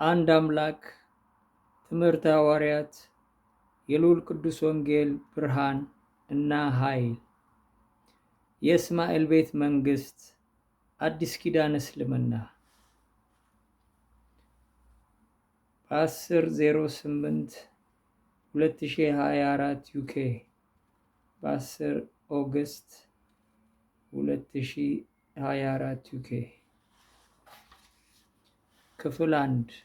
አንድ አምላክ፣ ትምህርተ ሐዋርያት፣ የልዑል ቅዱስ ወንጌል ብርሃን እና ኃይል፣ የእስማኤል ቤት መንግስት፣ አዲስ ኪዳን እስልምና። በ10/08/2024 UK፣ በ10 August 2024 UK። ክፍል 1።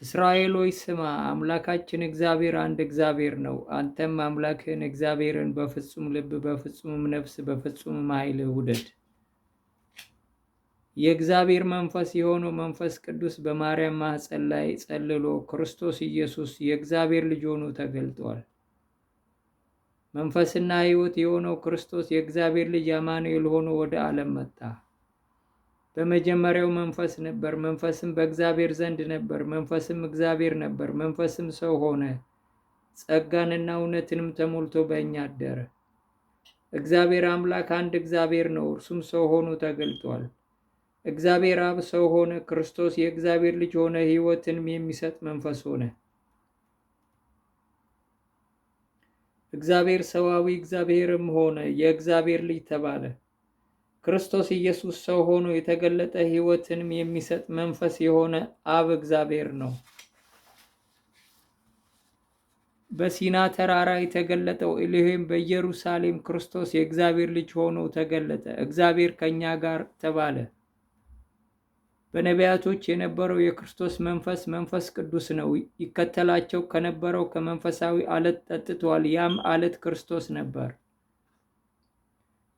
እስራኤል ሆይ ስማ፣ አምላካችን እግዚአብሔር አንድ እግዚአብሔር ነው። አንተም አምላክህን እግዚአብሔርን በፍጹም ልብ፣ በፍጹምም ነፍስ፣ በፍጹምም ኃይልህ ውደድ። የእግዚአብሔር መንፈስ የሆነው መንፈስ ቅዱስ በማርያም ማኅፀን ላይ ጸልሎ ክርስቶስ ኢየሱስ የእግዚአብሔር ልጅ ሆኖ ተገልጧል። መንፈስና ሕይወት የሆነው ክርስቶስ የእግዚአብሔር ልጅ አማኑኤል ሆኖ ወደ ዓለም መጣ። በመጀመሪያው መንፈስ ነበር፣ መንፈስም በእግዚአብሔር ዘንድ ነበር፣ መንፈስም እግዚአብሔር ነበር። መንፈስም ሰው ሆነ፣ ጸጋንና እውነትንም ተሞልቶ በእኛ አደረ። እግዚአብሔር አምላክ አንድ እግዚአብሔር ነው፣ እርሱም ሰው ሆኖ ተገልጧል። እግዚአብሔር አብ ሰው ሆነ፣ ክርስቶስ የእግዚአብሔር ልጅ ሆነ፣ ሕይወትንም የሚሰጥ መንፈስ ሆነ። እግዚአብሔር ሰዋዊ እግዚአብሔርም ሆነ፣ የእግዚአብሔር ልጅ ተባለ። ክርስቶስ ኢየሱስ ሰው ሆኖ የተገለጠ ሕይወትንም የሚሰጥ መንፈስ የሆነ አብ እግዚአብሔር ነው። በሲና ተራራ የተገለጠው ኤሎሄም በኢየሩሳሌም ክርስቶስ የእግዚአብሔር ልጅ ሆኖ ተገለጠ። እግዚአብሔር ከእኛ ጋር ተባለ። በነቢያቶች የነበረው የክርስቶስ መንፈስ መንፈስ ቅዱስ ነው። ይከተላቸው ከነበረው ከመንፈሳዊ አለት ጠጥቷል። ያም አለት ክርስቶስ ነበር።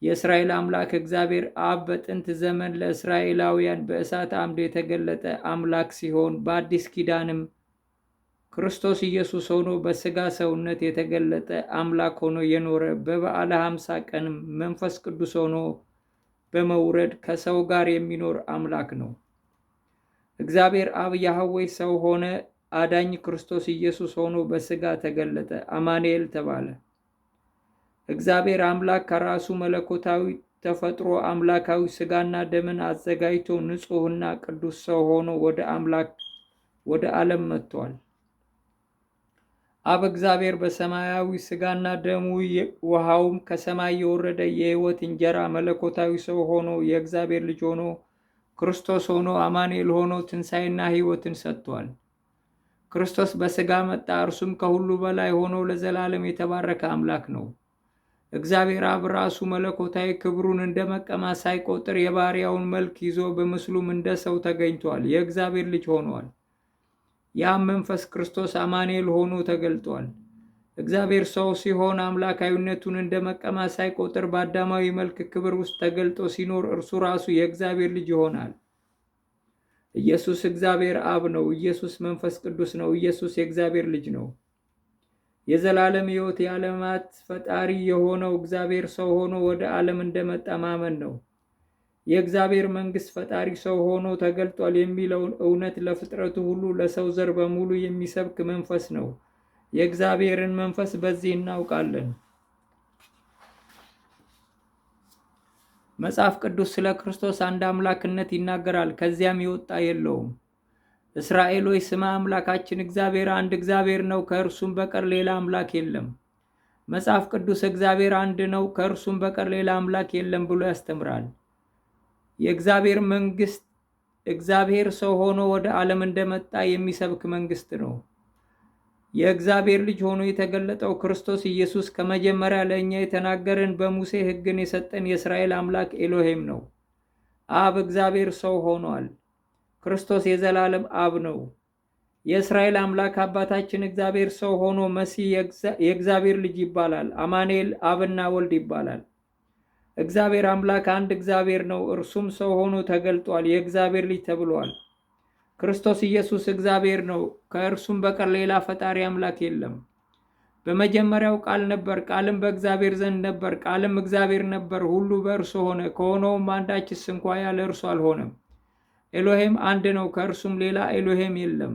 የእስራኤል አምላክ እግዚአብሔር አብ በጥንት ዘመን ለእስራኤላውያን በእሳት አምድ የተገለጠ አምላክ ሲሆን፣ በአዲስ ኪዳንም ክርስቶስ ኢየሱስ ሆኖ በሥጋ ሰውነት የተገለጠ አምላክ ሆኖ የኖረ፣ በበዓለ 50 ቀንም መንፈስ ቅዱስ ሆኖ በመውረድ ከሰው ጋር የሚኖር አምላክ ነው። እግዚአብሔር አብ ያህዌ ሰው ሆነ፣ አዳኝ ክርስቶስ ኢየሱስ ሆኖ በሥጋ ተገለጠ፣ አማኑኤል ተባለ። እግዚአብሔር አምላክ ከራሱ መለኮታዊ ተፈጥሮ አምላካዊ ሥጋና ደምን አዘጋጅቶ ንጹሕና ቅዱስ ሰው ሆኖ ወደ አምላክ ወደ ዓለም መጥቷል። አብ እግዚአብሔር በሰማያዊ ሥጋና ደሙ ውሃውም ከሰማይ የወረደ የሕይወት እንጀራ መለኮታዊ ሰው ሆኖ የእግዚአብሔር ልጅ ሆኖ ክርስቶስ ሆኖ አማኑኤል ሆኖ ትንሣኤና ሕይወትን ሰጥቷል። ክርስቶስ በሥጋ መጣ፣ እርሱም ከሁሉ በላይ ሆኖ ለዘላለም የተባረከ አምላክ ነው። እግዚአብሔር አብ ራሱ መለኮታዊ ክብሩን እንደ መቀማት ሳይቆጥር የባሪያውን መልክ ይዞ በምስሉም እንደ ሰው ተገኝቷል። የእግዚአብሔር ልጅ ሆኗል። ያም መንፈስ ክርስቶስ አማኑኤል ሆኖ ተገልጧል። እግዚአብሔር ሰው ሲሆን አምላካዊነቱን እንደ መቀማት ሳይቆጥር በአዳማዊ መልክ ክብር ውስጥ ተገልጦ ሲኖር እርሱ ራሱ የእግዚአብሔር ልጅ ይሆናል። ኢየሱስ እግዚአብሔር አብ ነው። ኢየሱስ መንፈስ ቅዱስ ነው። ኢየሱስ የእግዚአብሔር ልጅ ነው። የዘላለም ሕይወት የዓለማት ፈጣሪ የሆነው እግዚአብሔር ሰው ሆኖ ወደ ዓለም እንደመጣ ማመን ነው። የእግዚአብሔር መንግሥት ፈጣሪ ሰው ሆኖ ተገልጧል የሚለውን እውነት ለፍጥረቱ ሁሉ ለሰው ዘር በሙሉ የሚሰብክ መንፈስ ነው። የእግዚአብሔርን መንፈስ በዚህ እናውቃለን። መጽሐፍ ቅዱስ ስለ ክርስቶስ አንድ አምላክነት ይናገራል፣ ከዚያም የወጣ የለውም። እስራኤል ሆይ ስማ፣ አምላካችን እግዚአብሔር አንድ እግዚአብሔር ነው፣ ከእርሱም በቀር ሌላ አምላክ የለም። መጽሐፍ ቅዱስ እግዚአብሔር አንድ ነው፣ ከእርሱም በቀር ሌላ አምላክ የለም ብሎ ያስተምራል። የእግዚአብሔር መንግሥት እግዚአብሔር ሰው ሆኖ ወደ ዓለም እንደመጣ የሚሰብክ መንግሥት ነው። የእግዚአብሔር ልጅ ሆኖ የተገለጠው ክርስቶስ ኢየሱስ ከመጀመሪያ ለእኛ የተናገረን በሙሴ ሕግን የሰጠን የእስራኤል አምላክ ኤሎሄም ነው። አብ እግዚአብሔር ሰው ሆኗል። ክርስቶስ የዘላለም አብ ነው። የእስራኤል አምላክ አባታችን እግዚአብሔር ሰው ሆኖ መሲህ የእግዚአብሔር ልጅ ይባላል። አማኑኤል አብና ወልድ ይባላል። እግዚአብሔር አምላክ አንድ እግዚአብሔር ነው። እርሱም ሰው ሆኖ ተገልጧል። የእግዚአብሔር ልጅ ተብሏል። ክርስቶስ ኢየሱስ እግዚአብሔር ነው። ከእርሱም በቀር ሌላ ፈጣሪ አምላክ የለም። በመጀመሪያው ቃል ነበር፣ ቃልም በእግዚአብሔር ዘንድ ነበር፣ ቃልም እግዚአብሔር ነበር። ሁሉ በእርሱ ሆነ፣ ከሆነውም አንዳችስ እንኳ ያለ እርሱ አልሆነም። ኤሎሄም አንድ ነው፣ ከእርሱም ሌላ ኤሎሄም የለም።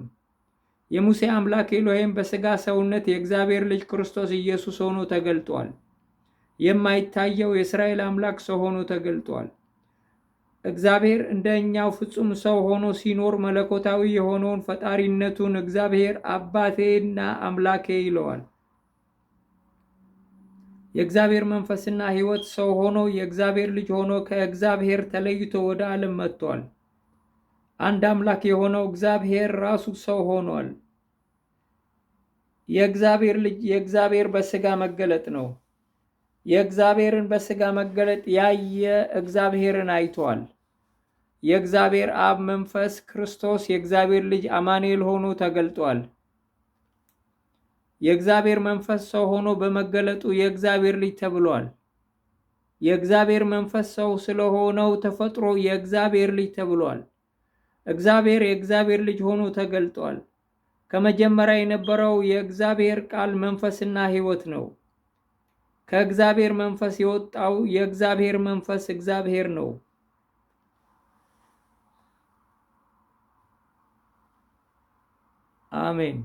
የሙሴ አምላክ ኤሎሄም በሥጋ ሰውነት የእግዚአብሔር ልጅ ክርስቶስ ኢየሱስ ሆኖ ተገልጧል። የማይታየው የእስራኤል አምላክ ሰው ሆኖ ተገልጧል። እግዚአብሔር እንደ እኛው ፍጹም ሰው ሆኖ ሲኖር መለኮታዊ የሆነውን ፈጣሪነቱን እግዚአብሔር አባቴና አምላኬ ይለዋል። የእግዚአብሔር መንፈስና ሕይወት ሰው ሆኖ የእግዚአብሔር ልጅ ሆኖ ከእግዚአብሔር ተለይቶ ወደ ዓለም መጥቷል። አንድ አምላክ የሆነው እግዚአብሔር ራሱ ሰው ሆኗል። የእግዚአብሔር ልጅ የእግዚአብሔር በሥጋ መገለጥ ነው። የእግዚአብሔርን በሥጋ መገለጥ ያየ እግዚአብሔርን አይቷል። የእግዚአብሔር አብ መንፈስ ክርስቶስ የእግዚአብሔር ልጅ አማኑኤል ሆኖ ተገልጧል። የእግዚአብሔር መንፈስ ሰው ሆኖ በመገለጡ የእግዚአብሔር ልጅ ተብሏል። የእግዚአብሔር መንፈስ ሰው ስለሆነው ተፈጥሮ የእግዚአብሔር ልጅ ተብሏል። እግዚአብሔር የእግዚአብሔር ልጅ ሆኖ ተገልጧል። ከመጀመሪያ የነበረው የእግዚአብሔር ቃል መንፈስና ሕይወት ነው። ከእግዚአብሔር መንፈስ የወጣው የእግዚአብሔር መንፈስ እግዚአብሔር ነው። አሜን።